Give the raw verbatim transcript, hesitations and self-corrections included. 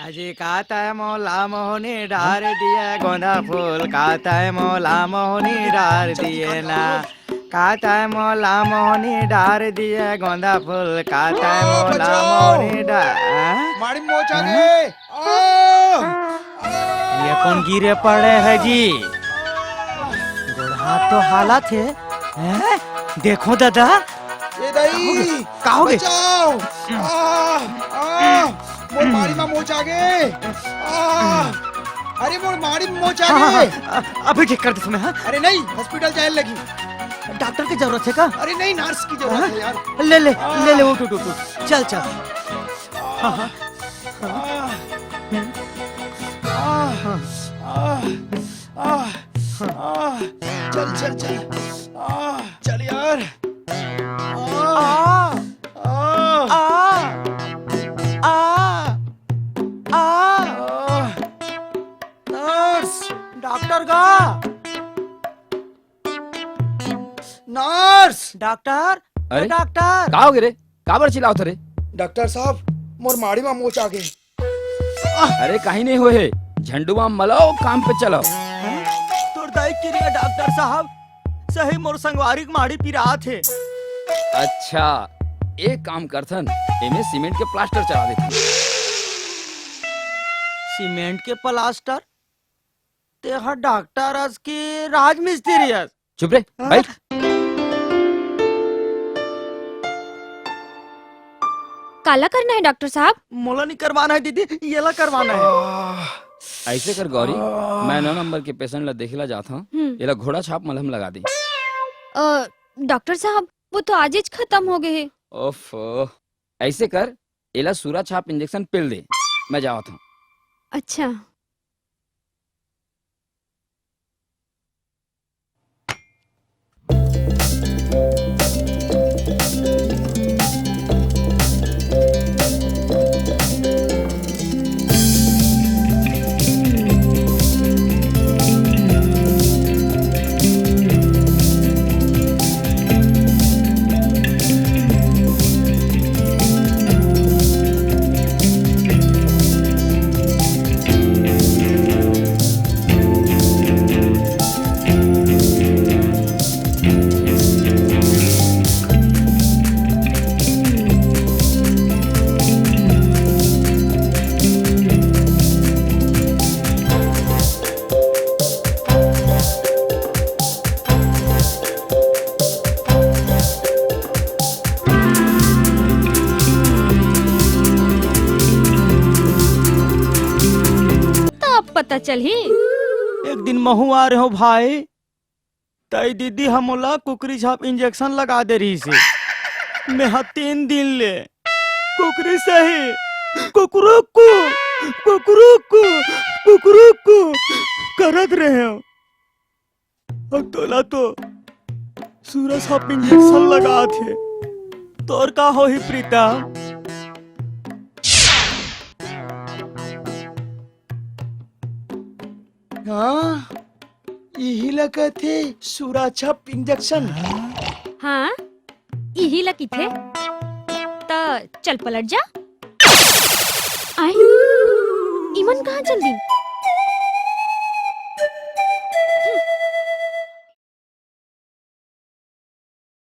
जी, का तै मोला मोहनी डार दिए गोंदा फूल, का तै मोला मोहनी डार दिए ना, का तै मोला मोहनी डार दिए गोंदा फूल, का तै ओ, मोला बचाओ! मोहनी डार, हैं? माड़ी मोच आ हैं? गे। आ! ये कोन गिरे पड़े हे जी? गोड़ हाथ तो हालत हे। हैं? देखो दादा। ए दाई, का होगे? बचाओ! आ, आ, मोर माड़ी मा मोच आ गे। आ, अरे मोर माड़ी मा मोच आ गे। हाँ, हाँ, अभी ठीक कर देथों मैं, हाँ? अरे नहीं, hospital जाए लगही। डॉक्टर के जरूरत हे का? अरे नहीं, nurse के जरूरत हे यार। ले ले, ले ले, उठ उठ उठ उठ। चल चल। हाँ, हाँ। आ, आ, आ, आ, चल, चल, चल। आ, चल यार। आ, आ, आ, आ, आ। आ, nurse। डॉक्टर गा। Nurse। डॉक्टर। अरे, डॉक्टर। का होगे रे? काबर चिल्लावत रे? डॉक्टर साहब, मोर माड़ी मा मोच आ गे। अरे, कहीं नहीं होए हे। झंडू बाम मलाओ, काम पे चलाओ। हैं? तोर दाई किरिया डॉक्टर साहब, सही मोर संगवारी के माड़ी पिरात हे। अच्छा, एक काम करथन, एमे सीमेंट के प्लास्टर चला देथन। सीमेंट के प्लास्टर? तेहा डॉक्टर अस कि राजमिस्त्री अस? चुप रे, हाँ? बैठ। काला करना हे डॉक्टर साहब? मोला नहीं करवाना हे दीदी, येला करवाना हे। ऐसे कर गौरी, मैं नौ नंबर के patient ला देखे ला जात हूँ। हम्म। येला घोड़ा छाप मलहम लगा दे। अ, डॉक्टर साहब, वो तो आजेच खतम हो गे हे। ओफो, ऐसे कर, एला सूरा छाप injection पेल दे, मैं जावत हूँ। अच्छा। तब पता चलही। एक दिन महूं आ रहे हो भाई, तई दीदी ह मोला कुकरी छाप injection लगा दे रहिस हे। मेंहा तीन दिन ले कुकरी सही कुकरुकू, कुकरुकू, कुकरुकू करत रहेंव। अब तोला तो सूरा छाप injection लगात हे। तोर का होही प्रीतम? हाँ, इही ला कथे सूरा छाप injection। हाँ, इही ला किथे। त चल पलट जा। आय, इमन कहाँ चल दिन?